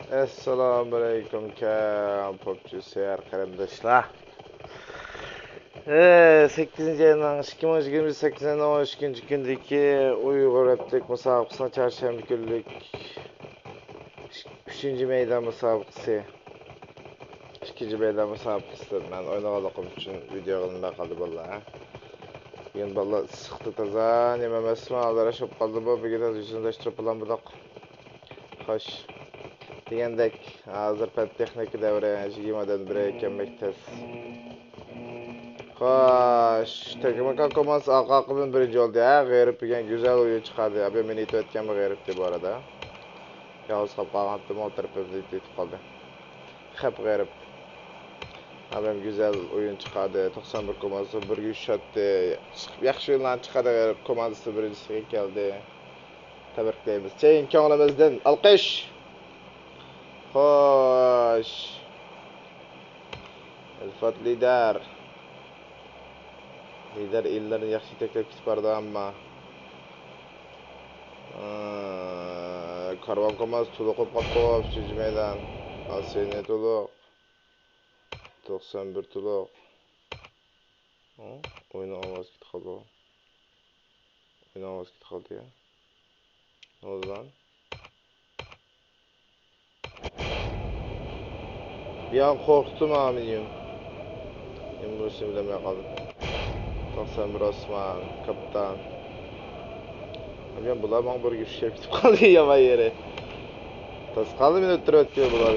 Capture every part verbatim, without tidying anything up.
ئەسسالامۇئەلەيكۇم، كەڭ پوپچى سۆيەر قېرىنداشلار. ئە، سەككىزىنچى ئاينىڭ، ئىككى مىڭ يىگىرمە سەككىزىنچى ئاينىڭ ئون ئىككىنچى كۈنىدىكى ئۇيغۇر ھەپتىلىك مۇسابىقىسىنىڭ چارشەنبە كۈنلۈك ئۈچىنچى مەيدان مۇسابىقىسى. ئىككىنچى مەيدان مۇسابىقىسىدە مەن ئوينىغانلىقىم ئۈچۈن ۋىدىيوغا نېمە قىلدى بالىلار، ھە؟ بۈگۈن بالىلار ئىسسىقتا تازا نېمە ئەمەسمۇ، ئالدىراش بولۇپ قالدىمۇ، بۈگۈن ھازىر يۈزىنى دەشتۈرۈپ بولامدۇق. خوش. دېگەندەك، ھازىر پەن تېخنىكا دەۋرى، يىگىرمە ئادەمدىن بىرى كەلمەك تەس. خوش، تەكلىماكان كوماندىسى ئارقا-ئارقىدىن بىرىنچى بولدى. ھە، غېرىب دېگەن گۈزەل ئويۇن چىقاردى. ئابىيام مېنى ئېتىۋەتكەنمۇ غېرىب دەپ بۇ ئارىدا. يالغۇز قاپ قالغانتىم، ئولتۇرۇپ ئۆزى ئېتىپ قالدى. خەپ غېرىب. ئابىيام گۈزەل ئويۇن چىقاردى. توقسان بىر كوماندىسى بىرگە ئۈچ ئاتتى. ياخشى ئويۇنلارنى چىقاردى غېرىب. كوماندىسى بىرىنچىسىگە كەلدى. تەبرىكلەيمىز. چىن كۆڭلىمىزدىن ئالقىش. خوش. ئىلفات لىدەر. لىدەر ئىللىرىنى ياخشى يېتەكلەپ كېتىپ بارىدۇ ئەمما. ئىي، كارۋان كوماندىسى تولۇق بولۇپ قاپتۇ، ئۈچىنچى مەيدان. ئاسىينى تولۇق. توقسان بىر تولۇق. ھە؟ ئويۇننىڭ ئاۋازى كېتىپ قالدى. ئويۇننىڭ ئاۋازى كېتىپ قالدى يا. نوزان. بىر ئان قورقتۇم ھا مېنىڭ. نېمە بولۇشىنى بىلەلمەي قالدىم. توقسان بىر ئوسمان، كاپىتان. ئەمدى بۇلار ماڭا بىر گۈشكە كېتىپ قالدى يامان يېرى. توسقانلار مېنى ئۆلتۈرۈۋەتتى بۇلار.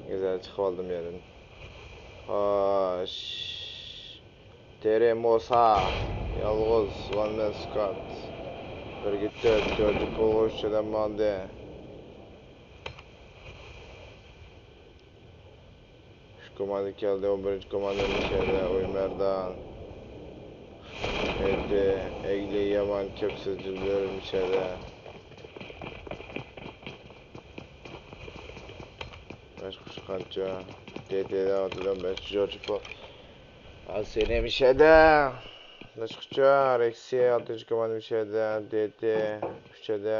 گۈزەل چىقىۋالدىم يەنە. خوش. تېرېموسا. يالغۇز. ۋان مەن سكات. بىرگە تۆت. جورجى پوغۇش. چىدام ماندى. ئۈچ كوماندا كەلدى. ئون بىرىنچى كوماندا مىشەدە. ئويمەردان. ئېتى. ئەگلى يامان. كەپسىز جىلدىر مىشەدە. باشقا قانچە؟ دېدى، دېدى، بەش جورج پو. ئاسىنى مىشەدە. باشقىچە، رېكسى، ئالتىنچى كوماندا مىشەدە. دېدى، ئۈچەدە.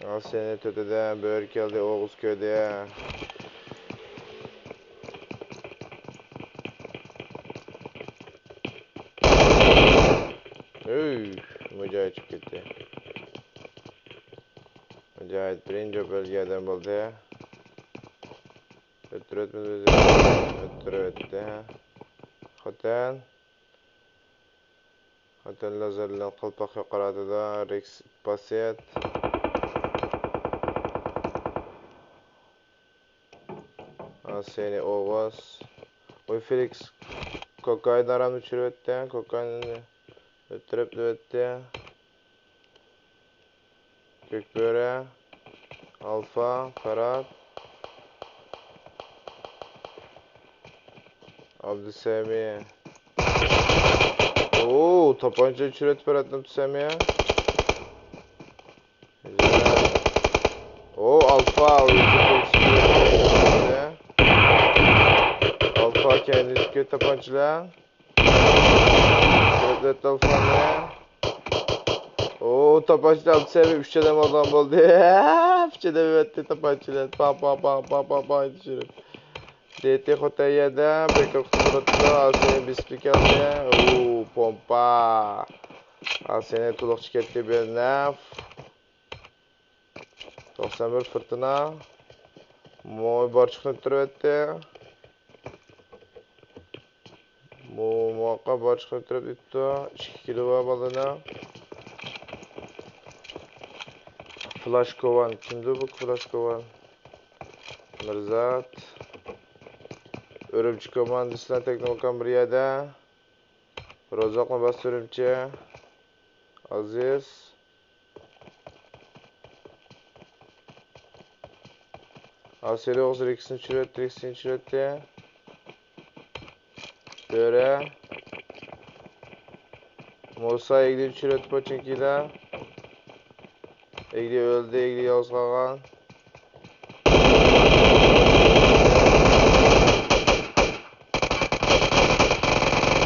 ئاسىنى تۆتىدە. بۆرە كەلدى، ئوغۇز كۆدى. ئۆي، مۇجاھىد چىقىپ كەتتى. مۇجاھىد بىرىنچى بولۇپ ئۆلگەن ئادەم بولدى. ئۆتتۈرۈۋەتمىدى ئۆزى. ئۆتتۈرۈۋەتتى. خوتەن. خوتەن لازېرلىنىڭ قالپاق يۇقىرى ئاتىدا. رېكس پاسسىيەت. ئاسىنى ئوغۇز. ئوي، فېلىكس كوكايدا ئارامنى چۈشۈرۈۋەتتى. كوكاينى ئۆتتۈرۈپ نۆۋەتتە. كۆكبۆرە. ئالفا. پارات. ئابدۇسەمى. ئوو، تاپانچا چۈشۈرۈۋەتتى پاراتنى ئابدۇسەمى. ئوو، ئالفا. ئالفا كەينىدىكى تاپانچىلار. ئوو، تاپانچىلار ئابدۇسەمى ئۈچ ئادەم ئالغان بولدى. ئۈچ ئادەم ئەۋەتتى تاپانچىلار. پا، پا، پا، پا، پا، پا، چۈشۈرۈپ. دېتى خوتەن يەردە، بەكرى قۇتۇلۇپ تۇرۇپتۇ، ئاسىنى بېسىپ كەلدى. ئۇ، پومپا. ئاسىنى تولۇقچى كەتتى، بىر نەف. توقسان بىر فۇرتۇنا. موي بارچۇقنى ئۆتتۈرۈۋەتتى. مو-، موقا بارچۇقنى ئۆتتۈرۈپ ئۆتتى. ئىككى كىلو بار بالىنىڭ. فلاش كوۋان. كىمدۇ بۇ فلاش كوۋان؟ مىرزات. ئۈرۈمچى كوماندىسىنىڭ تېخنىكا بىر يەردە. روزاقنى باستۇرۇمچى. ئازىز. ئاسىيلى ئوغۇز رېكسنى چۈشۈرۈۋەتتى، رېكسنى چۈشۈرۈۋەتتى. بۆرە. مۇسا ئېگىدىن چۈشۈرۈۋەتتى پوچىنكىدا. ئېگىدى ئۆلدى، ئېگىدى يالغۇز قالغان.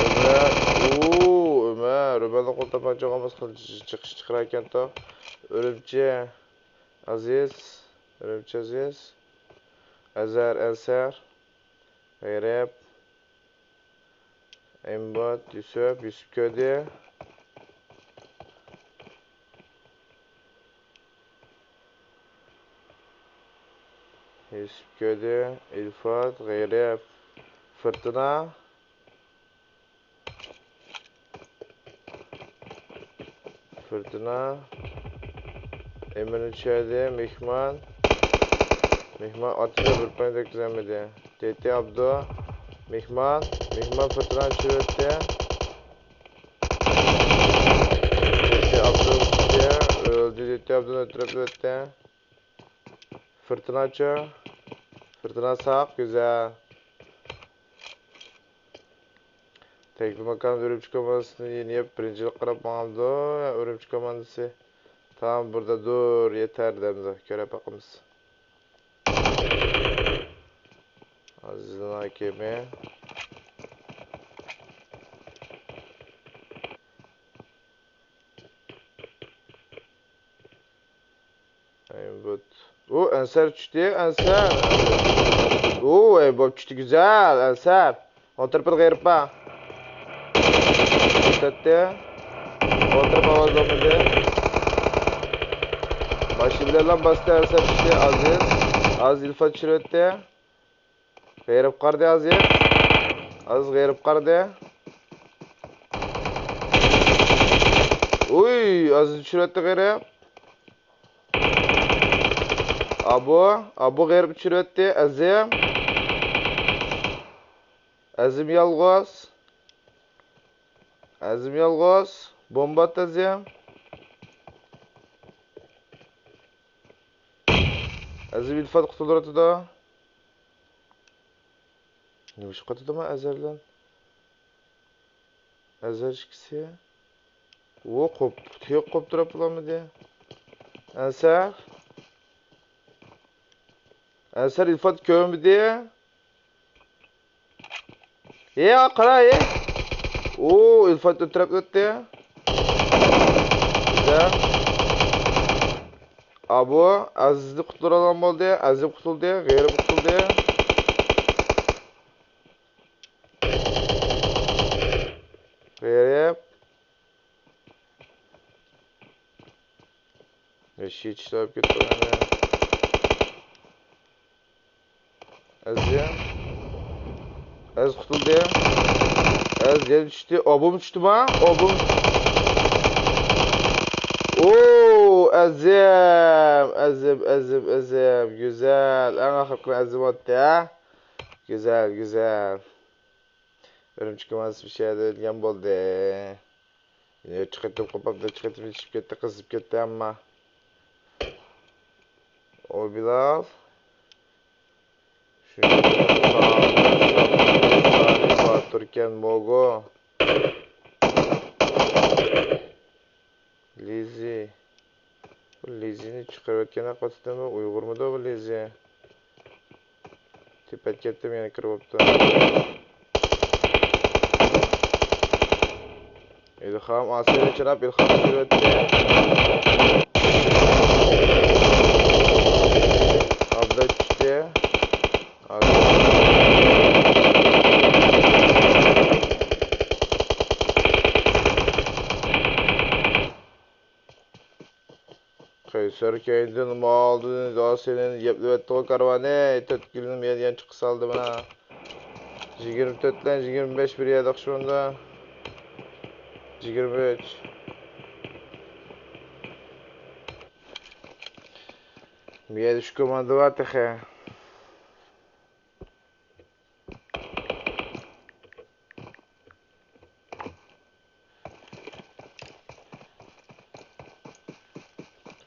ئۆمەر، ئۇ، ئۆمەر، ئۆمەرنىڭ قولىدا تاپانچا بولغان بولسا چىقىش چىقىراركەنتۇ. ئۈرۈمچى. ئازىز، ئۈرۈمچى ئازىز، ئەزەر، ئەنسەر، غېرىب، ئېمبات، يۈسۈپ، يۈسۈپ كۆردى. يۈسۈپ كۆردى، ئىلفات، غېرىب، فىرتىنا. فىرتىنا. ئېمىرنى چۈشۈردى. مېھمان. مېھمان ئاتىدا بىر پايدا كۆرسەتمىدى. تېتى ئابدۇ. مېھمان. مېھمان فىرتىنانى چۈشۈرۈۋەتتى. تېتى ئابدۇ ئۆلدى. تېتى ئابدۇنى ئۆلتۈرۈپ ئۆتتى. فىرتىناچۇ؟ فىرتىنا ساق، گۈزەل. تەكلىماكان ئۈرۈمچى كوماندىسىنى يېنىپ بىرىنچىلىك قاراپ ماڭامدۇ؟ يا ئۈرۈمچى كوماندىسى تامبۇردادۇر، يېتەر دەمدۇ؟ كۆرۈپ باقىمىز. ئازىزنىڭ ھاكىمى. ئەيبوت. ئۇ ئەنسەر چۈشتى، ئەنسەر. ئۇ ئەيبوت چۈشتى، گۈزەل، ئەنسەر. ئوڭ تەرىپىدە غېرىب بار. كۆرسەتتى. ئوڭ تەرەپ ئاۋاز بولمىدى. ماشىنا بىلەنلا باستى، ئەنسەر چۈشتى، ئازىز. ئازىز ئىلفات چۈشۈرۈۋەتتى. غېرىب قارىدى ئازىز. ئازىز غېرىب قارىدى. ئۇي، ئازىز چۈشۈرۈۋەتتى غېرىب. ئابۇ، ئابۇ غېرىب چۈشۈرۈۋەتتى. ئەزىم. ئەزىم يالغۇز. ئەزىم يالغۇز. بومبا ئاتتى ئەزىم. ئەزىم ئىلفات قۇتۇلدۇرۇۋاتىدۇ. نېمىشقا قاتىدىما ئەزەر بىلەن؟ ئەزەر ئىككىسى. ئۇ قوپ-، تېخى قوپتۇرۇپ بولالمىدى. ئەنسەر. ئەنسەر ئىلفات كۆرمىدى. يا، قارا، يا. ئۇ ئىلفات ئۆتتۈرۈپ ئۆتتى. بىزدە. ئابۇ ئەزىزنى قۇتۇلدۇرالىغان بولدى. ئەزىم قۇتۇلدى. غېرىب قۇتۇلدى. غېرىب. ئىشى چىشلەپ كەتتى مانا. ئەزىم. ئەز قۇتۇلدى. ئەز يەنە چۈشتى. ئوبۇم چۈشتىما؟ ئوبۇم. ئو، ئەزىم، ئەزىم، ئەزىم، ئەزىم. گۈزەل. ئەڭ ئاخىرقى ئەزىم ئاتتى، ھە؟ گۈزەل، گۈزەل. ئۈرۈمچى كوماندىسى بىر شەھەردە ئۆلگەن بولدى. نەچچە قېتىم قوپۇپ، نەچچە قېتىم يېتىشىپ كەتتى، قىزىپ كەتتى ئەمما. ئۇ بىلال. شۇ باتۇركەن موگو. لىزى. بۇ لىزىنى چىقىرىۋەتكەن ھەققىدە ئۇيغۇرمىدۇ بۇ لىزى؟ تېپەت كەتتىم، يەنە كىرىپ بوپتۇ. ئىلھام ئاسىينى چىراپ، ئىلھام چۈشۈرۈۋەتتى. ئابلەت چۈشتى. قەيسەر كەينىدىن مالدىن داسىنىن يەپلىۋەتتىغۇ كارۋانى. تۆت كىلونى مەيدىگە چىقىپ سالدى مانا. يىگىرمە تۆت بىلەن يىگىرمە بەش بىر يەردە ئوخشىمامدا. يىگىرمە ئۈچ. بۇ يەردە ئۈچ كوماندا بار تېخى.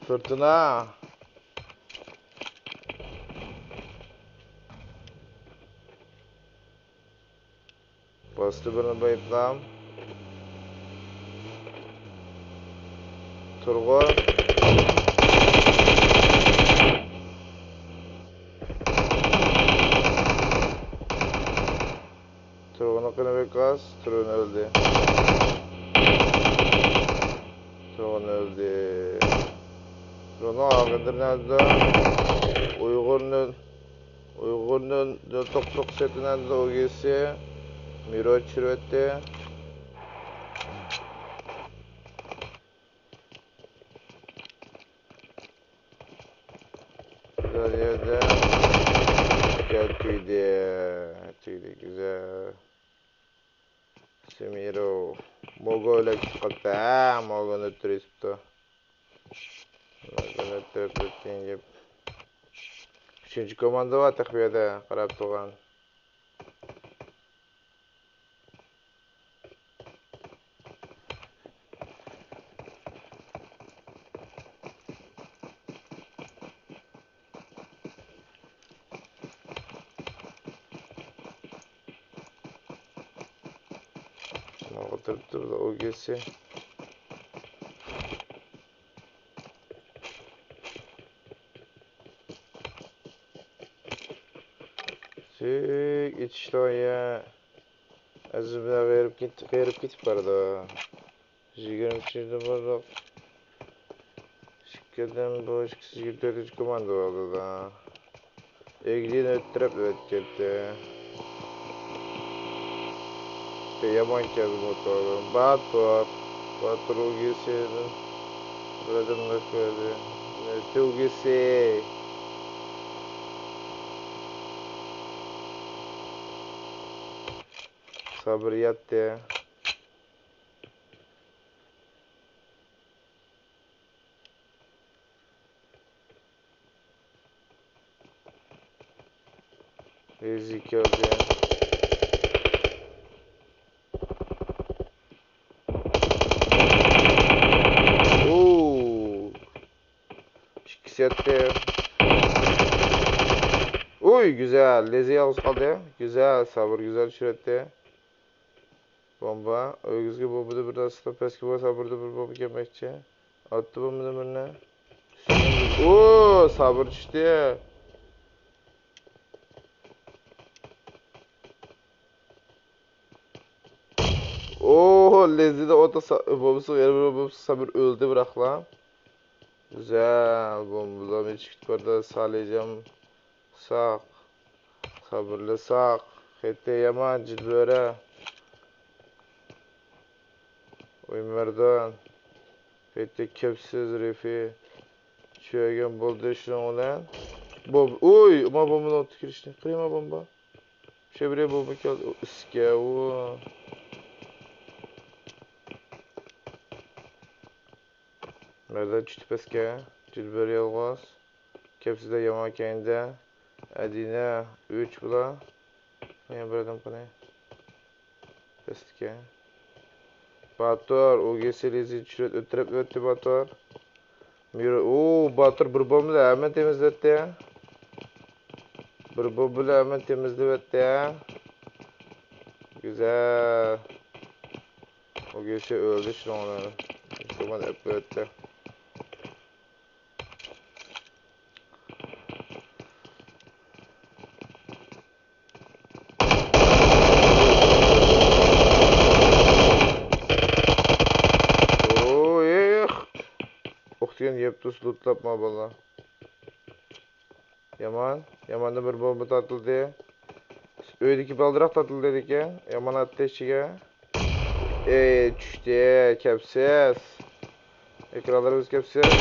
فورتۇنا. باستى بىرنى بايىپلام. تۇرغۇن. تۇرغۇننىڭ قېنى بەك ئاز. تۇرغۇن ئۆلدى. تۇرغۇن ئۆلدى. بۇنىڭ ئاغىدىرىنى ئۇيغۇرنى، ئۇيغۇرنى توقتۇق سېتىنەندە ئوگىسى مىرو چۈشۈرۈۋەتتى. بۇ يەردە گەل تۈگىدى. تۈگىدى، گۈزەل. سېمىرو. موگو ئۆلەك چىقىپتۇ. ھە، موگونى ئۆلتۈرۈۋېتىپتۇ. موگونى ئۆلتۈرۈپ ئۆتكەن گەپ. ئۈچىنچى كوماندا بار تېخى بۇ يەردە قاراپ تۇرغان. شۇنىڭغا تۈرۈپتۇ بۇ ئوگىسى. سۈيۈك ئېتىشتايە. ئەزىز بىلەن غېرىب كېتىپ، غېرىب كېتىپ بارىدۇ. يىگىرمە ئۈچىنچى بولدۇق. ئىككىدىن بۇ ئىككىسى يىگىرمە تۆتىنچى كوماندا بولدى. ئېگلىنى ئۆتتۈرۈپ ئۆتۈپ كەتتى. يامان كەلدى موتور. باتۇر. باتۇر ئوگىسى. بىر ئادەمنى كۆردى. ئوگىسى. سابىر ياتتى. ئۆزى كەلدى. ئوو! ئىككى سەتتە. ئۇي، گۈزەل. لېزى يالغۇز قالدى. گۈزەل، سابىر گۈزەل چۈشۈرەتتى. بومبا. ئۆگىزگە بومبىدا بىر نەرسە، پەسكە بولسا بىردە بىر بومبا كەلمەكچى. ئاتتى بومبىدىن بىرنى. ئۇ، سابىر چۈشتى. ئوھو، لېززىدە ئوتا سا-، بومبىسى يەنە بىر بومبىسى سابىر ئۆلدى بىراقلا. گۈزەل بومبىلار يېتىشىپ كېتىپ بارىدۇ. سالىجام ساق. سابىرلى ساق. خېتى يامان جىلبۆرە. ئۆيمەردان. خېتى كەپسىز رېفى. چۈشۈرگەن بولدى شۇنىڭ بىلەن. بومبا. ئۇي، ما بومبىنى ئوتتا كىرىشنى. قىرىما بومبا. شەبرە بومبا كەلدى. ئۇ ئىسكە، ئۇ. مەردان چۈشتى پەسكە. جىلبۆرە يالغۇز. كەپسىدە يامان كەينىدە. ئەدىنە ئۈچ بۇلا. يەنە بىر ئادەم قېنى. پەستىكەن. باتۇر، ئۇ گېسى لېزى چۈشۈرۈپ ئۆتتۈرۈپ ئۆتتى باتۇر. ميۇر-، ئۇ، باتۇر بىر بومبىدا ھەممىنى تېمىزلەتتى. بىر بومبىدا ھەممىنى تېمىزلەۋەتتى. گۈزەل. ئۇ گېسى ئۆلدى شۇنىڭ بىلەن. بومبىنى ئېلىپ ئۆتتى. ئوي، ئوخ دېگەن يەپ تۇرسا لوتلاپما بالىلار. يامان، ياماندا بىر بومبا تارتىلدى. ئۆيدىكى بالدۇراق تارتىلدى دېدىكەن. يامان ئاتتى ئىچىگە. ئەي، چۈشتى، كەپسىز. ئېكرانلىرىمىز كەپسىز.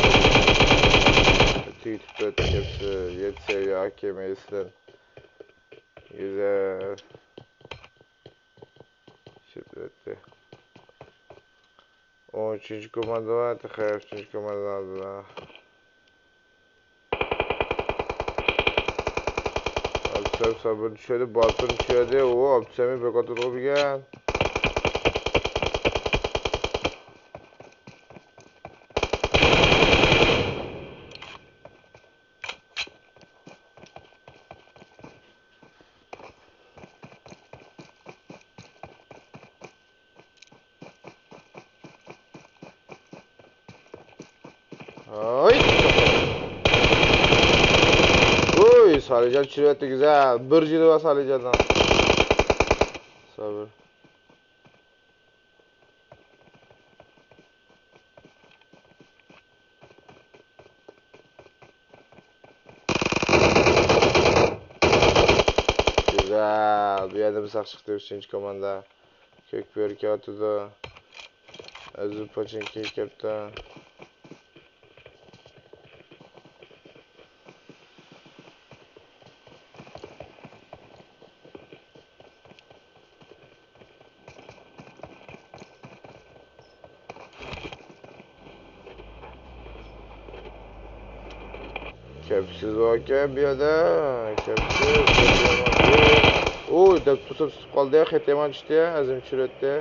تۈگىتىپ ئۆتتى كەپسىز. يەتتە سەۋىيە ئاكېم ئېسلىن. گۈزەل. چۈشۈپ ئۆتتى. ئون ئۈچىنچى كوماندا بار، تېخى ئۈچىنچى كوماندانى ئالدىدا. ئابسەم سابىرنى چۈشۈردى، باتۇرنى چۈشۈردى. ئۇ، ئابسەمنى بەك ئاتىدىغۇ بۈگۈن. ھاي. ئۇي، سالىجان چۈشۈرۈۋەتتى، گۈزەل. بىر جېنى بار سالىجاننىڭ. سابىر. بۇ يەردە بىر ساق چىقتى، ئۈچىنچى كوماندا. كۆك بۆرە كېلىۋاتىدۇ. ئەزىز پوچىنكى كەپتۇ. كەپسىز باركەن بۇ يەردە. كەپسىز. ئۇ دەپ تۇتۇپ تۇتۇپ قالدى. خېتى يامان چۈشتى. ئەزىم چۈشۈرۈۋەتتى.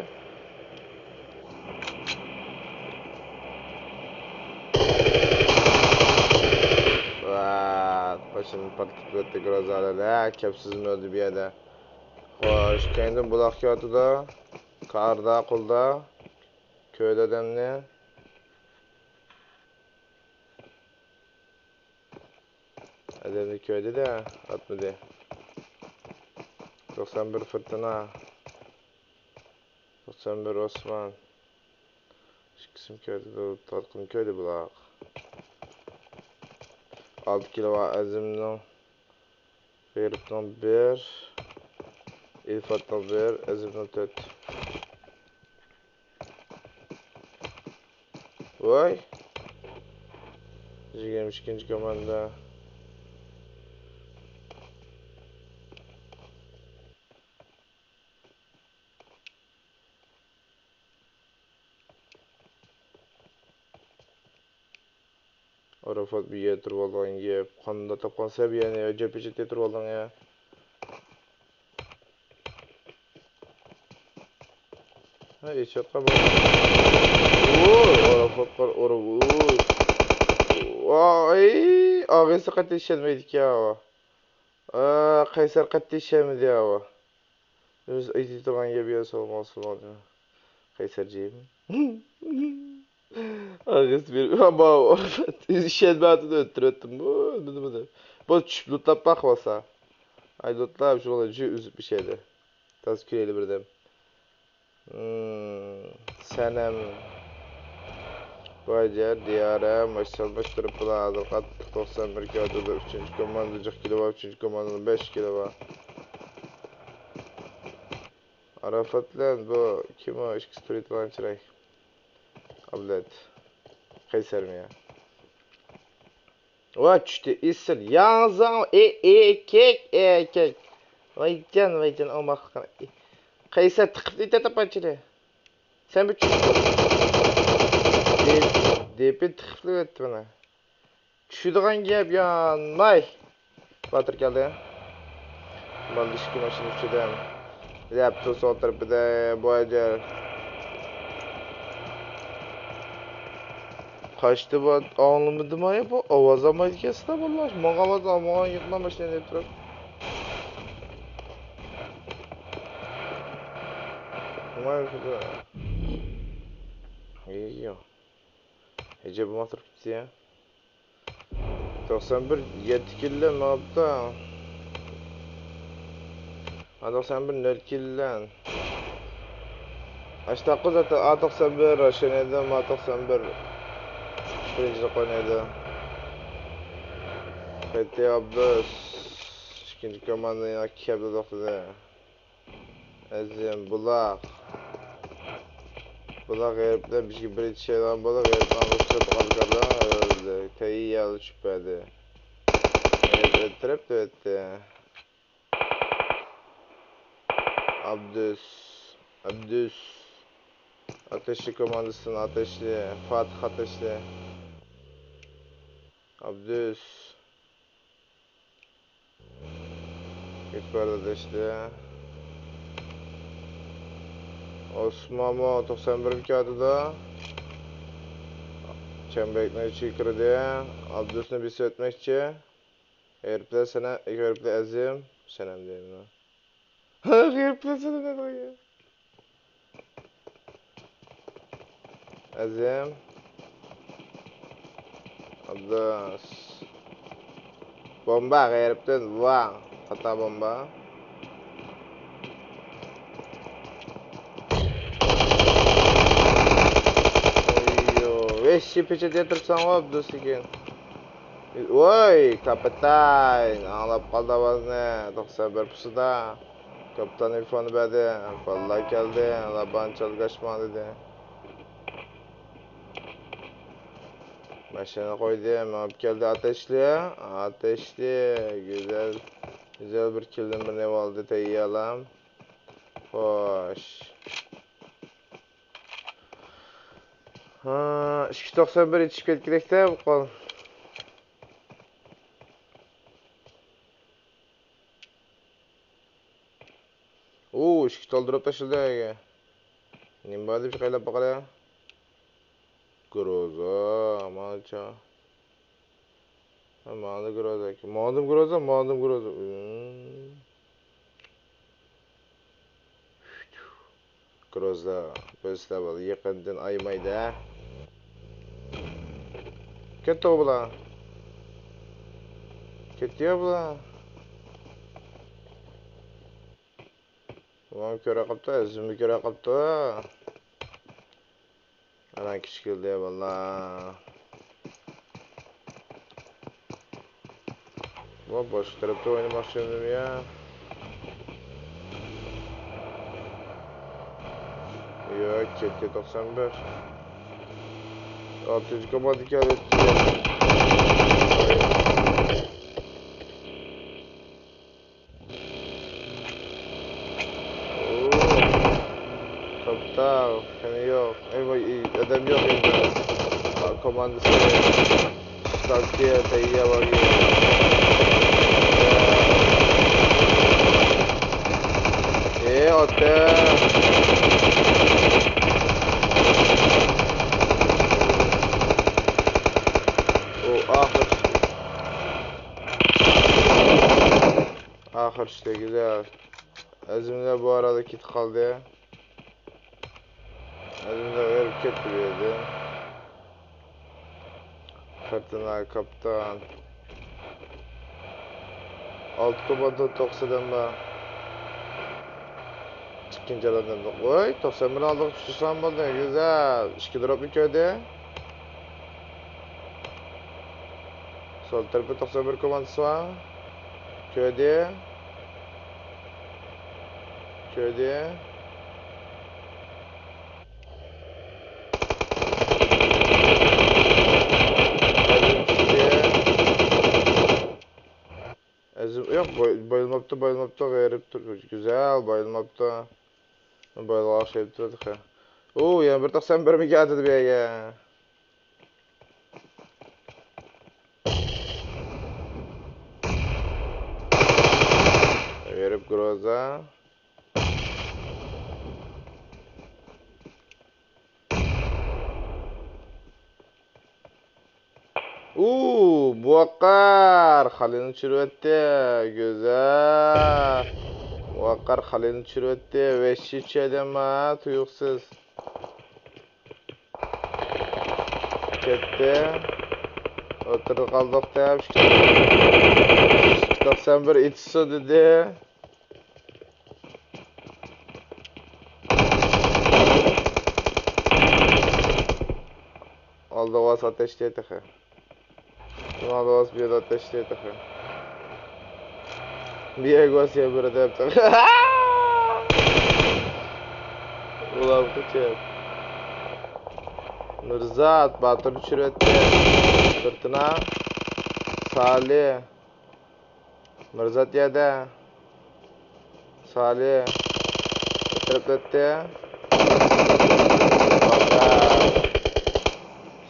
ۋاي، باشىنى پارتلىتىپ ئۆتتى گروزالار. ھە، كەپسىزمۇ ئۆلدى بۇ يەردە. خوش، كەينىدىن بۇلاق كېلىۋاتىدۇ. كاردا، قولدا. كۆردى ئادەمنى. ئادەمنى كۆردى-دە، ئاتمىدى. توقسان بىر فۇرتۇنا. توقسان بىر ئوسمان. ئىككىسىمۇ كۆردى، تارتقىنى كۆردى بۇلاق. ئالتە كىلو بار ئەزىمنىڭ، غېرىبنىڭ بىر، ئىلفاتنىڭ بىر، ئەزىمنىڭ تۆت. ۋاي. يىگىرمە ئىككىنچى كوماندا. ئارافات بىر يەر تۇرۇۋالغان گەپ. قانداق تاپقان سەن بۇ يەرنى؟ جەپ ئىچىدە تۇرۇۋالدىڭ يا؟ ھە، ئېچىۋاتقان بار. ۋوي، ئارافات قار، ئارا-، ۋوي. ۋاي، ئاغىسى قەتئىي ئىشەنمەيدىكەن. ئا، قەيسەر قەتئىي ئىشەنمىدى يا. ئۆزى ئېيتىپ تۇرغان گەپ يا، سالام ئالسۇن. قەيسەرجىم. ئاغىسى بىر، ئەمما ئىشەنمەيۋاتىدۇ، ئۆلتۈرۈۋەتتىم. بۇ، بۇ، بۇ، بۇ. بۇ چۈشۈپ لوتلاپ باق بولسا. ئاي، لوتلاپ، شۇ بالا جۈ ئۈزۈپ ئىشەيدۇ. تازا كۈلەيلى بىردەم. مم، سەنەم. باجار، دىيارەم، ماشىنا ئالماشتۇرۇپ بولا. ھازىر قاتتىق توقسان بىر كىلو، ئۈچىنچى كوماندا جىق كىلو بار، ئۈچىنچى كوماندىدا بەش كىلو بار. ئاراپات بىلەن بۇ كىم ئۇ؟ ئىككىسى تۇرۇۋېتىدىغان چىراي. ئابلەت. قەيسەرمۇ يا؟ ۋا چۈشتى، ئېسىل. ياڭزاڭ، ئېركەك، ئېركەك. ۋايجان، ۋايجان، ئوماق. قەيسەر تىقىپ كېتە تاپانچىنى. سەن بىر چۈش. دېپى تىقىپلا ئۆتتى مانا. چۈشىدىغان گەپ يانماي. باتۇر كەلدى. بالدىشكى ماشىنا ئىچىدە. لەپتۇ سول تەرىپىدە بۇ ھەجەر. قاچتى بۇ، ئاڭلىمىدىم ئاي بۇ، ئاۋاز ئالمايدىكەنسىلەر بالىلار. ماڭا ئاۋاز ئالمىغان يىقما ماشىنا دەپ تۇرۇپ. ماي خۇدا. ئەييو. ھەجەپ بولماي تۇرۇپ كېتىسىيە. توقسان بىر يەتتە كىللە ماپتا. ئا توقسان بىر نۆل كىللە. ئاشتاققۇ زاتى ئا توقسان بىر راشىنىدە، ما توقسان بىر بىرىنچىلىك ئوينايدۇ. قېتى ئابدۇس ئىككىنچى كوماندا يەنە كەپلە توختىدى. ئەزىم، بۇلاق. بۇلاق غېرىبلەر بىزگە بىر يېتىشەيدىغان بولدى، غېرىبلەرنىڭ بىرسى غالكاردا ئۆلدى. تەييارلىق چۈشۈپ بەردى. غېرىب ئۆلتۈرۈپ ئۆتتى. ئابدۇس. ئابدۇس. ئاتەشلى كوماندىسىدىن ئاتەشلى. فاتىھ ئاتەشلى. ئابدۇس. يۇقىرىدا ئىشتە. ئوسمانمۇ توقسان بىر كاتىدا. چەمبەكنىڭ ئىچىگە كىردى. ئابدۇسنى بېسىپ ئۆتمەكچى. غېرىبلەر سەنە-، غېرىبلەر ئەزىم. سەنەم دەيمەن. غېرىبلەر سەنەم دەيدۇ. ئەزىم. ئابدۇس. بومبا غېرىبتىن ۋاڭ. خاتا بومبا. ۋەھشىي پېچەت ياتۇرساڭغۇ ئابدۇس لېكىن. ۋوي، كاپىتان! ئاڭلاپ قالدى ئاۋازنى. توقسان بىر پۇسىدا. كاپىتان ئىنفونى بەردى. بالىلار كەلدى. لابان چالغاچما دېدى. ماشىنا قويدى. مېڭىپ كەلدى. ئاتەشلى. ئاتەشلى. گۈزەل. گۈزەل بىر كىلدىن بىرنى ئالدى. تەييارلام. خوش. ھا، ئىككى توقسان بىر يېتىشىپ كەتكۈدەكتە بۇ قول. ئۇ، ئىككى تال دۇراپ تاشلىدى. نېمە بار دەپ قايلاپ باقايلى. گروزا، مانچا. ھە، ماڭدى گروزا. ماڭدىم گروزا، ماڭدىم گروزا. ئۇم. گروزا، بىزلەر بۇ يېقىندىن ئايىمايدۇ، ھە. كەتتى بۇلار. كەتتى بۇلار. بۇلارمۇ كۆرە قاپتۇ، ئۆزۈممۇ كۆرە قاپتۇ. ئانا كىچىك كېلدى، ۋاللا. بۇ باشقا تەرەپتە ئوينىماقچى ئىدىم يا. ياق، كەتتى توقسان بىر. ئالتىنچى كوماندا كەلدى. ئوو. توختاڭ، خېنى يوق. ئەي ۋاي، ئەي، ئادەم يوق ئەمدى. كوماندىسى. تانكى تەييار بولغان. ئەي، ئادەم. ئۇ ئاخىر. ئاخىر چۈشتى، گۈزەل. ئەزىملەر بۇ ئارىدا كېتىپ قالدى. ئەزىملەر ئېرىپ كەتتى بۇ يەردىن. كارتىنا كاپىتان. ئالتە كوماندا توقسان ئادەم بار. ئىككىنچى ئادەمدىن. ۋوي، توقسان بىر ئالدىغا چۈشۈرسەم بولدى. گۈزەل. ئىككى دروپنى كۆردى. سول تەرەپتە توقسان بىر كوماندىسى بار. كۆردى. كۆردى. ئەزىم، ياق، باي-، بايلىماپتۇ، بايلىماپتۇ، غېرىبتۇر. گۈزەل، بايلىماپتۇ. بايلىغان ئوخشايدۇ تېخى. ئۇ، يەنە بىر توقسان بىر مىگە ئاتىدۇ بۇ يەرگە. غېرىب گروزا. ئۇ، مۇۋەققەر خالىنى چۈشۈرۈۋەتتى. گۈزەل. مۇۋەققەر خالىنى چۈشۈرۈۋەتتى. ۋەھشىي چۈشەدى ئەمما، تۇيۇقسىز. كەتتى. ئوتتۇرىدا قالدۇق دەپ، ئىككى توقسان بىر ئېتىشسۇن دېدى. ئالدىغا ئاتەشتى تېخى. ئالدىغا بىر ئاتەشتى تېخى. بىيەگوس يەنە بىر دەپ تېخى. ئۇلار قېچىپ. مىرزات باتۇرنى چۈشۈرۈۋەتتى. فىرتىنا. سالى. مىرزات يەردە. سالى. ئۆتۈرۈپ ئۆتتى.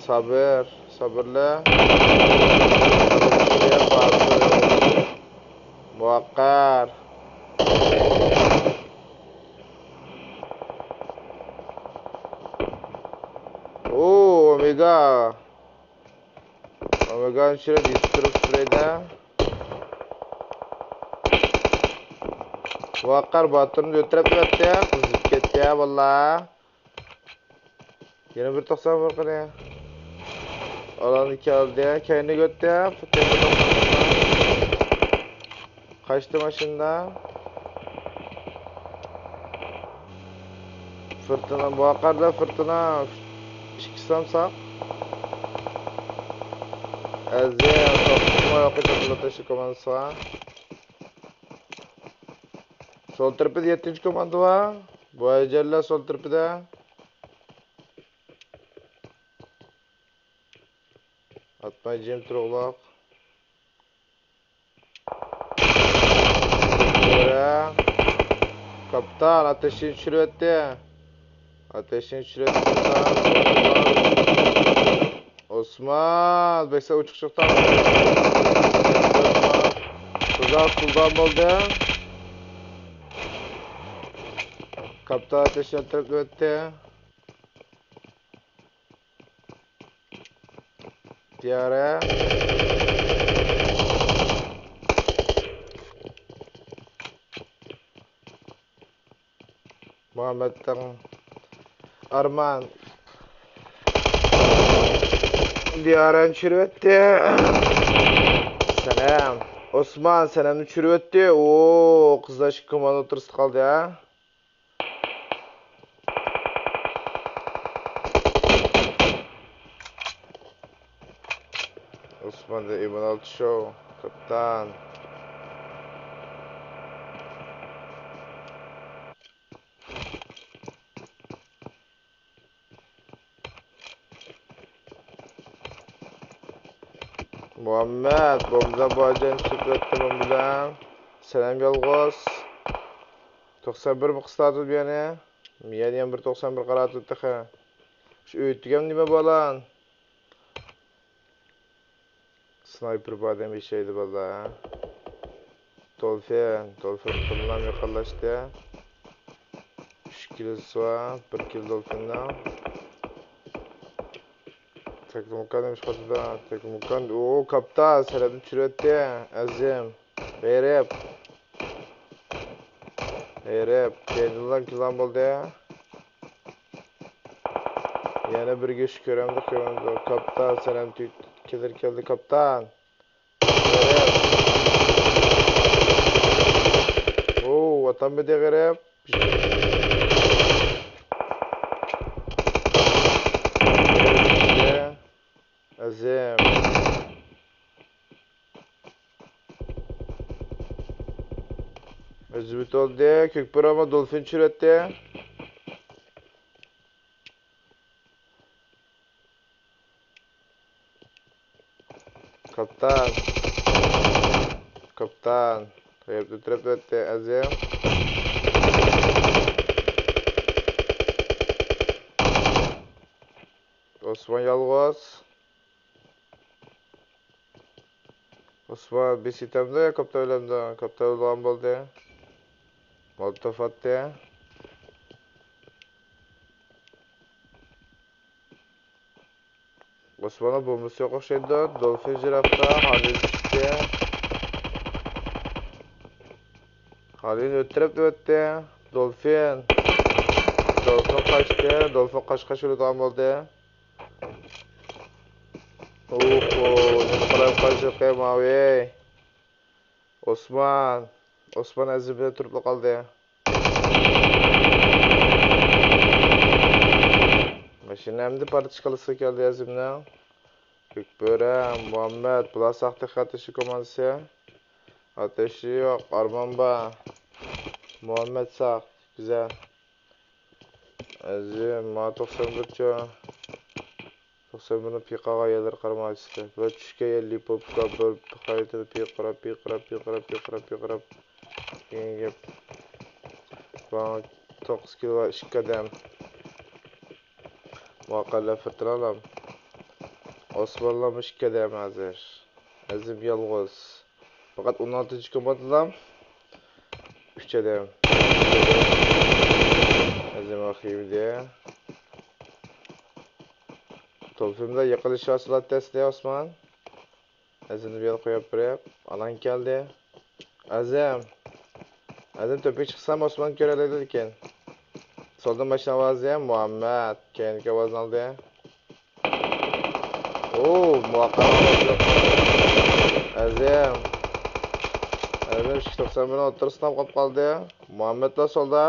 سابىر. سابىرلى. مۇۋەققەر. ئوو، ئومېگا. ئومېگانى چۈشۈرۈپ، يېتىپ تۇرۇپ سۈرەيدە. ۋاقار باتۇرنى ئۆتۈرۈپ ئۆتتى، قىزىپ كەتتى، ۋاللا. يەنە بىر توقسان بىر قېنى. ئالانى كەلدى، كەينىگە ئۆتتى. قاچتى ماشىنىدا. فىرتىنا، بۇ قەردە فىرتىنا ئىككى سامساق. ئەزىم، توختىماي ئوقۇيدۇ، تەشۋىق كوماندىسىغا. سول تەرىپىدە يەتتىنچى كوماندا بار. بۇ ئەجەللەر سول تەرىپىدە. ئاتماي جىم تۇرۇغلۇق. كاپىتان ئاتەشنى چۈشۈرۈۋەتتى. ئاتەشنى چۈشۈرۈۋەتتى كاپىتان. ئوسمان، بەكسە ئوچۇق چىقتى. تۇزاق قۇلدان بولدى. كاپىتان ئاتەشنى ئەتتۈرۈپ ئۆتتى. دىيارە. مۇھەممەتنىڭ ئارمان. دىيارەنى چۈشۈرۈۋەتتى. سەنەم. ئوسمان سەنەمنى چۈشۈرۈۋەتتى. ئو، قىزلار ئىككى كوماندا ئوتتۇرىسىدا قالدى، ھە؟ ئوسماندا ئىمران شو، كاپىتان. مۇھەممەد، بومبىدان بۇ ئاجايىپ سۈپەتتە بومبىدان. سەنەم يالغۇز. توقسان بىر بۇ قىستاتىدۇ يەنە. يەنە يەنە بىر توقسان بىر قاراتىدۇ تېخى. شۇ ئۆيدىكىم نېمە بالان؟ سنايپېر بار دەم ياشايدۇ بالىلار. دولفىن، دولفىن تولىمۇ يېقىنلاشتى. ئۈچ كىلوسى بار، بىر كىلو دولفىننىڭ. تەكلىماكان نېمە ئىش قىلىدۇ؟ تەكلىماكان، ئۇ كاپىتان سەرەپنى چۈشۈرۈۋەتتى. ئەزىم، غېرىب. غېرىب، كەينىدىن كىلام بولدى. يەنە بىر گۆش كۆرەمدۇ، كۆرەمدۇ. كاپىتان سەرەپنى كېلىر كەلدى، كاپىتان. ئوو، ۋاتان بېدى غېرىب. ئەزىم. ئۆزى بىتولدى، كۆكبۇرامۇ دولفىن چۈشۈرەتتى. كاپتان. كاپتان. غېرىبنى تىرەپ ئۆتتى، ئەزىم. ئوسمان يالغۇز. ئوسمان بېسىتەمدۇ يا كاپتان ئۆلەمدۇ؟ كاپتان ئۆلىدىغان بولدى. مولوتوف ئاتتى. ئوسماننىڭ بومبىسى يوق ئوخشايدۇ. دولفىن جىرافتا، خالىد چۈشتى. خالىد ئۆتتۈرۈپ ئۆتتى. دولفىن. دولفىن قاچتى. دولفىن قاچقاچ ئۆلىدىغان بولدى. ئوھو، نېمە قىلاي قاچىقى ماۋى. ئوسمان. ئوسمان ئەزىم بىلەن تۇرۇپلا قالدى. ماشىنا ئەمدى پارتىشكىلىسىغا كەلدى ئەزىمنىڭ. كۆكبۆرە، مۇھەممەد، بۇلار ساختا خەتىشى كوماندىسى. ئاتەشى يوق، ئارمان بار. مۇھەممەد ساق، گۈزەل. ئەزىم، ما توقسان بىرچۇ. توقسان بىرنىڭ پىقاغا يەرلىرى قارىمايسىز. بىر چۈشكەن يەر لىپوپكا، بىر خەرىتىنى پىقىراپ، پىقىراپ، پىقىراپ، پىقىراپ، پىقىراپ. دېگەن گەپ. ماڭا توققۇز كىلو بار، ئىككى قەدەم. مۇقەللەپ فىترالام. ئوسمانلام ئىككى قەدەم ھازىر. ئەزىم يالغۇز. پەقەت ئون ئالتىنچى كوماندىلام ئۈچ ئادەم. ئەزىم ئاخىرىدە. توپىمدا يېقىلىش ھاسىلات تەستى ئوسمان. ئەزىمنى بۇ يەرگە قويۇپ بېرىپ. ئالان كەلدى. ئەزىم. ئەزىم تۆپكە چىقسام ئوسمان كۆرەلەيدۇ لېكىن. سولدا ماشىنا ئاۋازى مۇھەممەد. كەينىدىكى ئاۋازنى ئالدى. ئوو، مۇۋەپپەق. ئەزىم. ئەزىم ئىككى توقسان بىرنىڭ ئوتتۇرىسىدا قاپ قالدى. مۇھەممەدلا سولدا.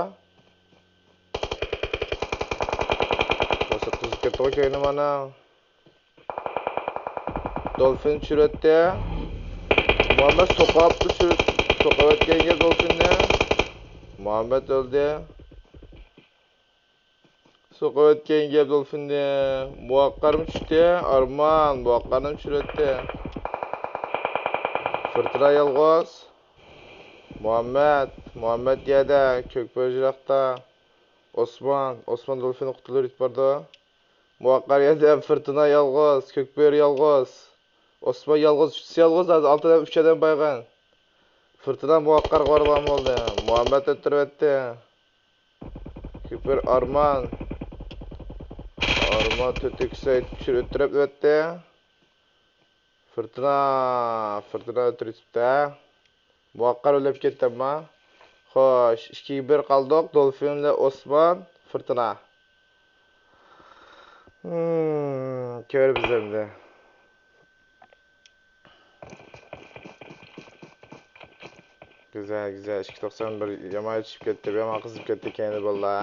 بولسا قىزىپ كەتتىغۇ كەينى مانا. دولفىن چۈشۈرۈۋەتتى. مۇھەممەد سوقۇۋاپتۇ، چۈشۈرۈپ، سوقۇۋەتكەنگە دولفىننى. مۇھەممەد ئۆلدى. سوقۇۋەتكەن گەپ دولفىننى. مۇۋەققەرمۇ چۈشتى. ئارمان مۇۋەققەرنىمۇ چۈشۈرۈۋەتتى. فىرتىنا يالغۇز. مۇھەممەد. مۇھەممەد يەردە. كۆكبۆرە يىراقتا. ئوسمان. ئوسمان دولفىننى قۇتۇلدۇرۇپ يېتىپ بارىدۇ. مۇۋەققەر يەردە. فىرتىنا يالغۇز. كۆكبۆرە يالغۇز. ئوسمان يالغۇز. ئۈچىسى يالغۇز. ھازىر ئالتە ئادەم، ئۈچ ئادەم بايغان. فىرتىنا مۇۋەققەرگە قوربان بولدى. مۇھەممەد ئۆلتۈرۈۋەتتى. كۆكبۆرە ئارمان. ئارمان تۆتىكىسى چۈشۈرۈپ ئۆلتۈرۈۋەتتى. فىرتىنا، فىرتىنا ئۆلتۈرۈۋېتىپتۇ. مۇۋەققەر ئۆلۈپ كەتتى ئەمما. خوش، ئىككىگە بىر قالدۇق. دولفىن بىلەن ئوسمان، فىرتىنا. ھىم، كۆرىمىز ئەمدى. گۈزەل، گۈزەل. ئىككى توقسان بىر يامان چۈشۈپ كەتتى، يامان قىزىپ كەتتى كەينى باللا.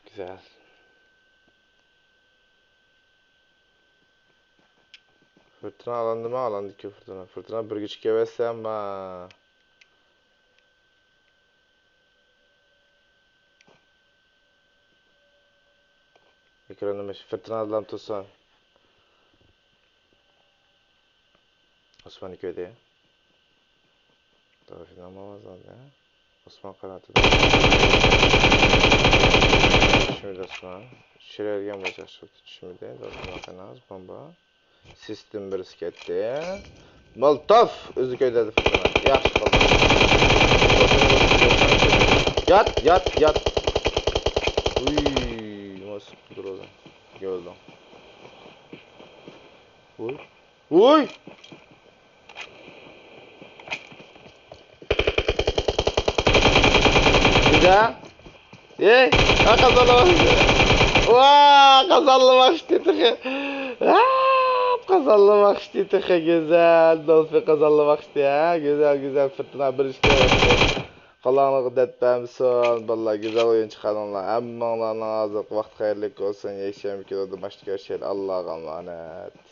گۈزەل. فىرتىنا ئالاندىما؟ ئالاندىكى فىرتىنا. فىرتىنا بىرگە چىقىۋەتسەم ما. ئېكراندا مۇشۇ فىرتىنا ئالان تۇرسۇن. ئوسمان كۆردى. دولفىن ئالماۋاتىدۇ. ئوسمان قانىتىدا. چۈشمىدى ئوسمان. چۈشۈرەلىگەن بولسا ياخشى بولدى. چۈشمىدى. دولفىن قاناز بومبا. سىستېم بىرسى كەتتى. مولوتوف ئۆزى كۆيدۈردى. ياخشى قىلدى. يات، يات، يات. ئۇي، نېمە سىقىپ تۇرىدۇ. كۆردۈڭ. ئۇي. ئۇي. بىزە. ئەي، ھە، قازانلىماقچى. ۋا، قازانلىماقچى تېخى. ھە، قازانلىماقچى تېخى. گۈزەل، دولفىن قازانلىماقچى، ھە. گۈزەل، گۈزەل، فىرتىنا بىر ئىشكە. قالاڭلىققا دەرد بەرمىسۇن. بالىلار، گۈزەل ئويۇن چىقاردىڭلار. ھەممىڭلارنىڭ ھازىرقى ۋاقتى خەيرلىك بولسۇن. يەكشەنبە كۈنى دىماشقا كۆرۈشەيلى. ئاللاغا ئامانەت.